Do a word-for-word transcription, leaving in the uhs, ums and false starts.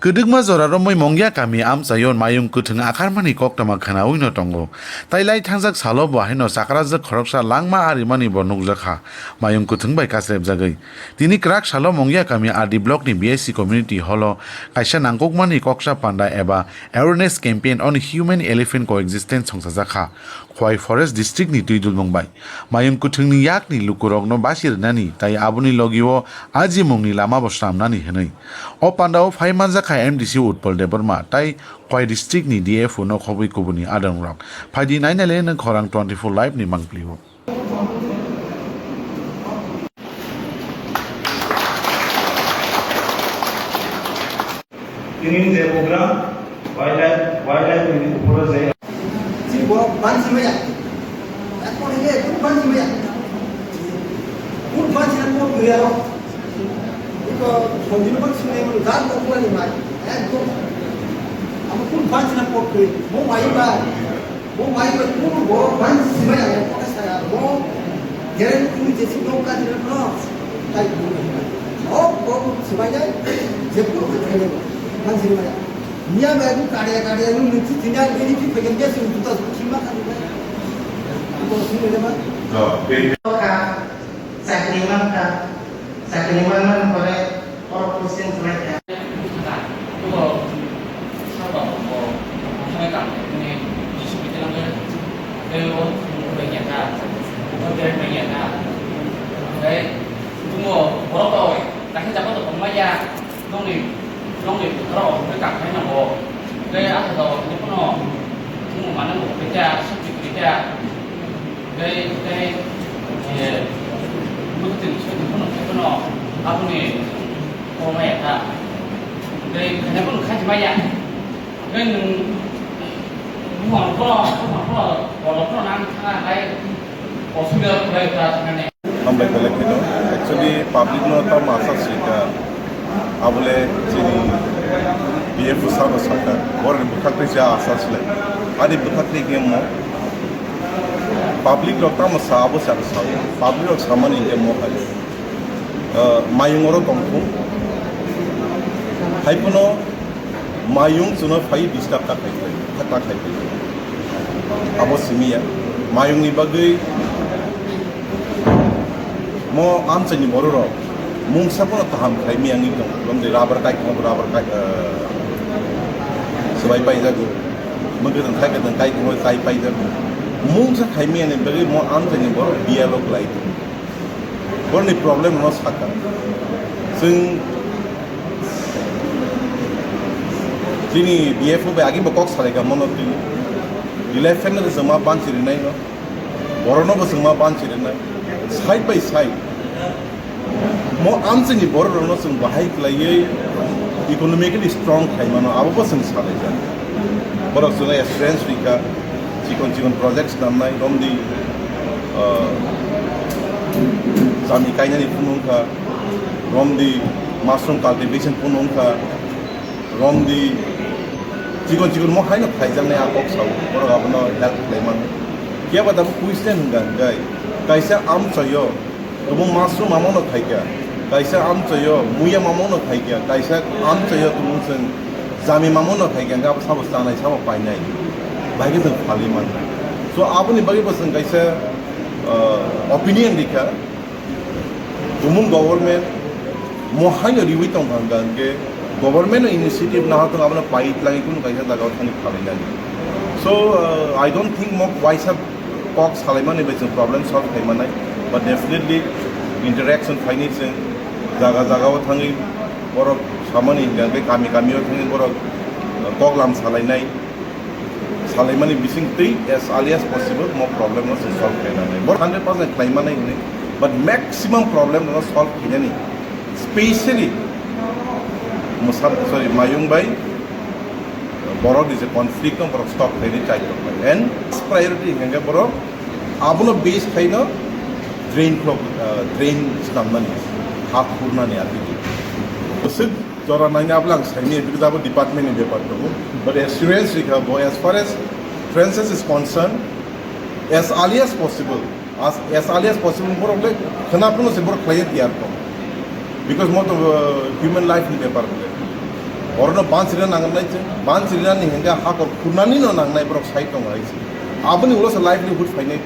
Kwdwkma jora romwi Mongya kami amchaio mayung kwthwng akarmani koktwma khwnawi no tongo. Tai lai thangjak salo bo haino chakrajak khoroksa langma arimani bo nukjakha. Mayung kwthwng bai kasrebjagwi. Tini kwrak salo Mongya kami R D block ni B S C community hall o kaisa nangkukmani koksa panda eba awareness campaign on human elephant coexistence songchajakha. Khowai Forest District ni twi dulmung bai. Mayung kwthwngni yakni lukurokno basi rwnani tai aboni logio ajimungni lamabo swnamnani hwnwi. O pandao phai manjakha M D C Utpal Debbarma tai Khowai District ni D F O no khobwi kubuni adongrok. Phaidi nainale nwng khorang twenty-four live ni mangpli o. Tini je program wildlife, wildlife ni upore je. Si borok bansi maya. Ekor hile ekor bansi maya. Kur bansi na kur gaya ro. Iko sonjil bansi maya, kur jar ko pura ni mai. Ekdom. Amo kur bansi na kur gaya. Mo mai ba. Bo mai bai kunu borok bansi simai ang kok saya bo gereng kunu jesi no ka dina no tai kunu o ko simai dai je kunu ka thai no bansi simai. Niya bai ku kare kare nu nu ti tinya ni ti pe gen gesu tu ta sima ka dina ko simai dai ma. Ka chakri man ka chakri man man kore. Oro posting khlai kha. Tubo sabo bo sabo kam ni jisi bilang ke o bai ya ka o bai ya ka dai tumo borok rok ta khe jaga to tongma ya nongni nongni borok rok kam khai nango dai a to ni kono tumo mana mo khe ja sakti khe ja. Tei, tei, eh, muitin soi tongphano khe phano aboni kok maya kha. Tei khaina phano khachi maya. Tei nwng buphang phano, buphang phano, bolong phano nang thangna hai osubida khlai kha thangani. Hambai belai kheno. Actually, public no tamo asa sika. Abole chini B F O sabo saka. Borni bwkhak tei ja asa sile. Ani bwkhak tei kemo. Public rok tamo sa abo sa sa. Public rok samani hingke mo hai. Ah, mayung oro tongthung. Hai phano mayung chwngno phai disturb ta khai phai, ta khai phai. Abo simi ya. Mayung ni bagwi mo amchaini borok rok mungsa phano kaham khai miyangwi tong. Bwlwng de rubber kai, rubber kai, ah, swbai paijago. Mwkhwtwng khai kwtwng kai kwrwi kai paijak. Mungsa khaimiyani bagwi mo amchaini borok dialogue lai tong. Borokni problem no saka. Chwng chini B F O bai agi bo kok salai ka mono twi. Elephant no chwng ma banchi rinai no. Borok no bo chwng ma banchi rinai. Side by side. Mo amchini borok rokno chwng bahai khlaiwi economically strong khlai mano, abo bo chwng salai jak. Borok chwngno assurance rikha, chikon chikon projects namnai, romdi, ah, chami kainani phunukha, romdi mushroom cultivation phunukha, romdi chikon chikon mo haino khaijaknai a kok sao, borok abono help khlai mano. Phiya ba tabuk question hwnka hwnkhe, kaisa amchoyo Tumung masru mamung no khaikha, kaisa amchoyo muya mamung no khaikha, kaisa amchoyo tumung chwng jami mamung no khaikha, hwnkhe abo sabo chanai, sabo painai, bahai khe chwng phalwi mankha. So, aboni bagwi bo chwng kaisa, ah, opinion rikha, tumung government mo haino riwi tongkha hwnkha hwnkhe, government no initiative naha thung abono pai twlangwi kunu kaisa jagao thangwi phalwi nani. So, ah, I don't think mo waisa kok salaimani bai chwng problem solve khai manai, but definitely interaction phaini chwng jaga jaga o thangwi borok samani hingka hwnkhe kami kami o thangwi borok, uh, kok lam salainai, salaimani bising twi as early as possible mo problem no chwng solve khai nanai. Borok hundred percent khlai manai hwnwi, but maximum problem no solve khainani specially mwsa, sorry, mayung bai borok ni je conflict no borok stop khainai chai tongkha. And priority hingke borok abono base khaino drain block, ah, drain swnamnani, ha khurnani atiki. Bwswk jora naina abla ang saini because abo department ni bepar tongo. But assurance rikha bo as far as Francis is concerned, as early as possible, as, as early as possible borok le khwna phano se borok khlaiya tiyar tong. Because mo to, uh, human life ni bepar bole. Orono bans rina nangnai se, bans rina ni hingke hakor khurnani no nangnai borok sai tongnai se. Aboni ulo se livelihood phainai.